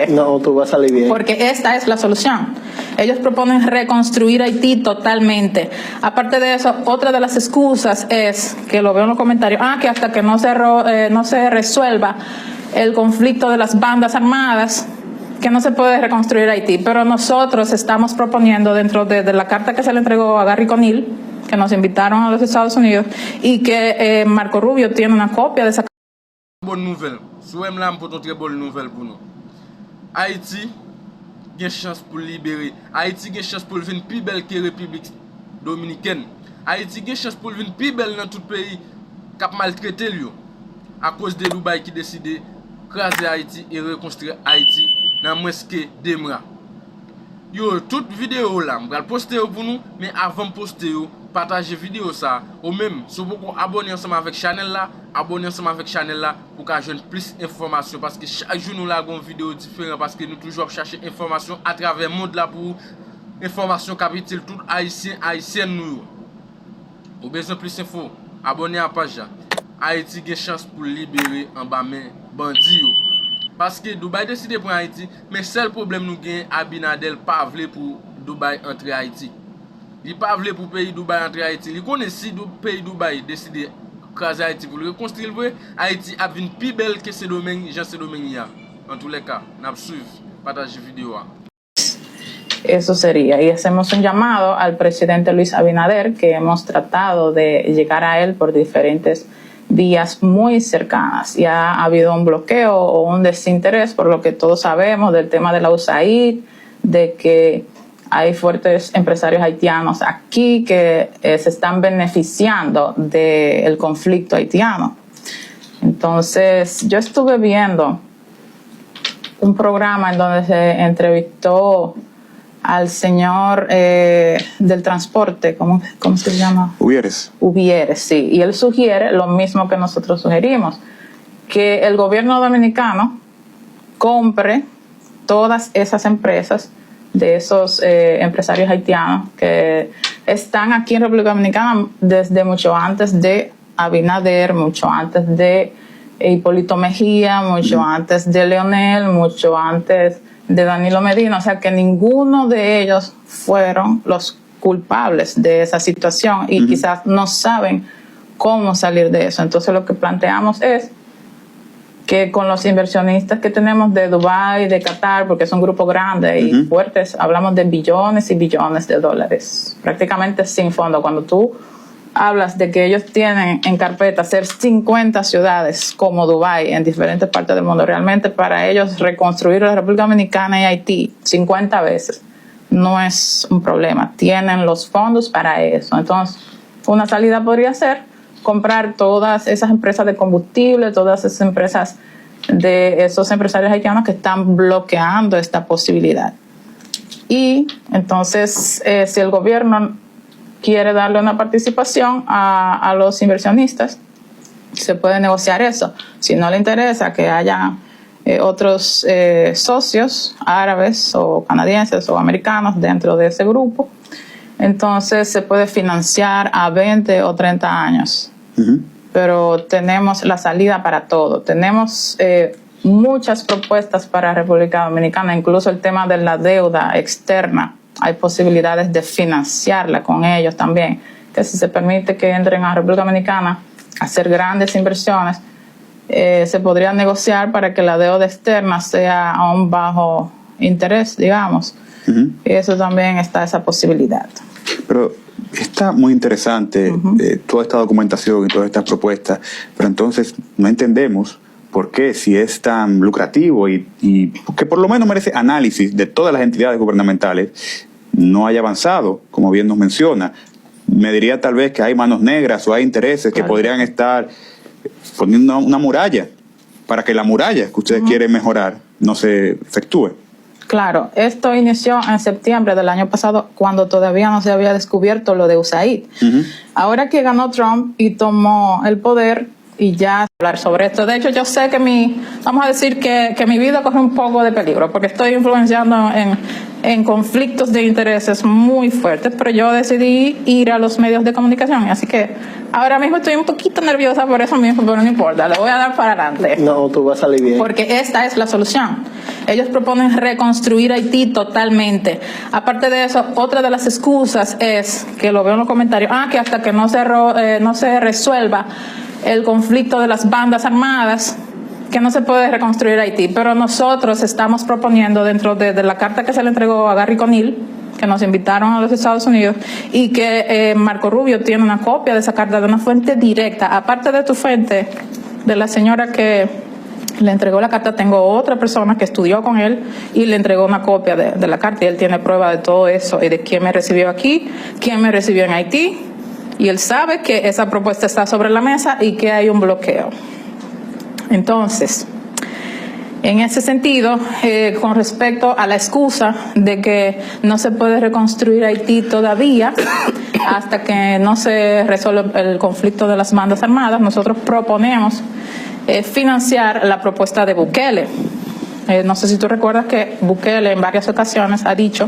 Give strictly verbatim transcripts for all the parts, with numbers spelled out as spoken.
No, tú vas a salir bien. Porque esta es la solución. Ellos proponen reconstruir Haití totalmente. Aparte de eso, otra de las excusas es, que lo veo en los comentarios, ah, que hasta que no se, ro- eh, no se resuelva el conflicto de las bandas armadas, que no se puede reconstruir Haití. Pero nosotros estamos proponiendo dentro de, de la carta que se le entregó a Garry Conille, que nos invitaron a los Estados Unidos, y que eh, Marco Rubio tiene una copia de esa Bòn nouvèl. Si w wè m la, m pote yon trè bòn nouvèl pou nou. Ayiti gen chans pou l libere. Ayiti gen chans pou l vin pi bèl ke Repiblik Dominikèn. Ayiti gen chans pou l vin pi bèl nan tout peyi k ap maltrete l yo. Akoz de Dubaï ki deside kraze Ayiti e rekonstri Ayiti nan mwens ke de mwa. Yo, tout videyo la, m pral poste yo pou nou, men avan m poste yo, pataje videyo sa, ou menm, si w poko abòne ansanm avèk chanèl la, abòne ansanm avèk chanèl la pou w ka jwenn plis enfòmasyon, paske chak jou nou lage yon videyo diferan, paske nou toujou ap chache enfòmasyon atravè mond la pou ou, enfòmasyon k ap itil tout Ayisyen, Ayisyèn nou yo. Ou bezwen plis enfo? Abòne a paj la. Ayiti gen chans pou l libere anba men bandi yo. Paske Dubaï deside pran Ayiti, men sèl pwoblèm nou gen, Abinader pa vle pou Dubaï antre Ayiti. Li pa vle pou peyi Dubaï antre Ayiti. Li konnen si Dou- peyi Dubaï deside kraze Ayiti pou l rekonstri l vre, Ayiti ap vin pi bèl ke Sendomeng, jan Sendomeng ye a. Antoulèka, n ap swiv, pataje videyo a. Eso sería. Y hacemos un llamado al presidente Luis Abinader, que hemos tratado de llegar a él por diferentes vías muy cercanas. Ya ha habido un bloqueo o un desinterés, por lo que todos sabemos del tema de la USAID, de que hay fuertes empresarios haitianos aquí que eh, se están beneficiando del conflicto haitiano. Entonces, yo estuve viendo un programa en donde se entrevistó al señor eh, del transporte, ¿cómo, ¿cómo se llama? Hubieres. Hubieres, sí. Y él sugiere lo mismo que nosotros sugerimos, que el gobierno dominicano compre todas esas empresas de esos eh, empresarios haitianos que están aquí en República Dominicana desde mucho antes de Abinader, mucho antes de Hipólito Mejía, mucho antes de Leonel, mucho antes de Danilo Medina, o sea que ninguno de ellos fueron los culpables de esa situación y quizás no saben cómo salir de eso. Entonces lo que planteamos es que con los inversionistas que tenemos de Dubái, de Qatar, porque es un grupo grande y fuertes, hablamos de billones y billones de dólares, prácticamente sin fondo. Cuando tú hablas de que ellos tienen en carpeta hacer cincuenta ciudades como Dubái en diferentes partes del mundo, realmente para ellos reconstruir la República Dominicana y Haití cincuenta veces no es un problema. Tienen los fondos para eso. Entonces, una salida podría ser comprar todas esas empresas de combustible, todas esas empresas de esos empresarios haitianos que están bloqueando esta posibilidad. Y entonces, eh, si el gobierno quiere darle una participación a, a los inversionistas, se puede negociar eso. Si no le interesa que haya eh, otros eh, socios árabes o canadienses o americanos dentro de ese grupo, entonces se puede financiar a veinte o treinta años. Pero tenemos la salida para todo. Tenemos eh, muchas propuestas para República Dominicana, incluso el tema de la deuda externa. Hay posibilidades de financiarla con ellos también, que si se permite que entren a República Dominicana a hacer grandes inversiones, eh, se podría negociar para que la deuda externa sea a un bajo interés, digamos. Eso también está esa posibilidad. Pero está muy interesante eh, toda esta documentación y todas estas propuestas, pero entonces no entendemos por qué, si es tan lucrativo y, y que por lo menos merece análisis de todas las entidades gubernamentales, no haya avanzado, como bien nos menciona. Me diría tal vez que hay manos negras o hay intereses que podrían estar poniendo una, una muralla para que la muralla que ustedes quieren mejorar no se efectúe. Claro, esto inició en septiembre del año pasado cuando todavía no se había descubierto lo de USAID. Ahora que ganó Trump y tomó el poder y ya... Hablar sobre esto. De hecho, yo sé que mi, vamos a decir que, que mi vida corre un poco de peligro porque estoy influenciando en, en conflictos de intereses muy fuertes, pero yo decidí ir a los medios de comunicación. Así que ahora mismo estoy un poquito nerviosa por eso mismo, pero no importa, le voy a dar para adelante. No, tú vas a salir bien. Porque esta es la solución. Ellos proponen reconstruir Haití totalmente. Aparte de eso, otra de las excusas es, que lo veo en los comentarios, ah, que hasta que no se, ro- eh, no se resuelva el conflicto de las bandas armadas, que no se puede reconstruir Haití. Pero nosotros estamos proponiendo dentro de, de la carta que se le entregó a Garry Conille, que nos invitaron a los Estados Unidos, y que eh, Marco Rubio tiene una copia de esa carta de una fuente directa, aparte de tu fuente, de la señora que le entregó la carta, tengo otra persona que estudió con él y le entregó una copia de, de la carta y él tiene prueba de todo eso y de quién me recibió aquí, quién me recibió en Haití. Y él sabe que esa propuesta está sobre la mesa y que hay un bloqueo. Entonces, en ese sentido, eh, con respecto a la excusa de que no se puede reconstruir Haití todavía hasta que no se resuelva el conflicto de las bandas armadas, nosotros proponemos eh, financiar la propuesta de Bukele. Eh, no sé si tú recuerdas que Bukele en varias ocasiones ha dicho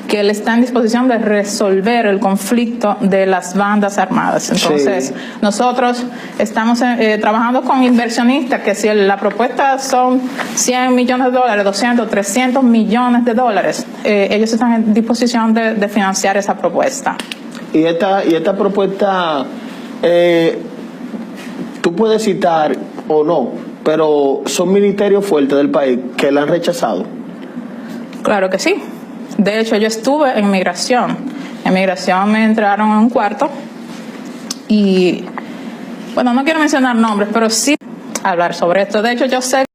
que él está en disposición de resolver el conflicto de las bandas armadas. Entonces, Sí. nosotros estamos eh, trabajando con inversionistas que si el- la propuesta son cien millones de dólares, doscientos, trescientos millones de dólares, eh, ellos están en disposición de, de financiar esa propuesta. Y esta, y esta propuesta, eh, tú puedes citar o no, pero son ministerios fuertes del país que la han rechazado. Claro que sí. De hecho, yo estuve en migración. En migración me entraron en un cuarto y, bueno, no quiero mencionar nombres, pero sí hablar sobre esto. De hecho, yo sé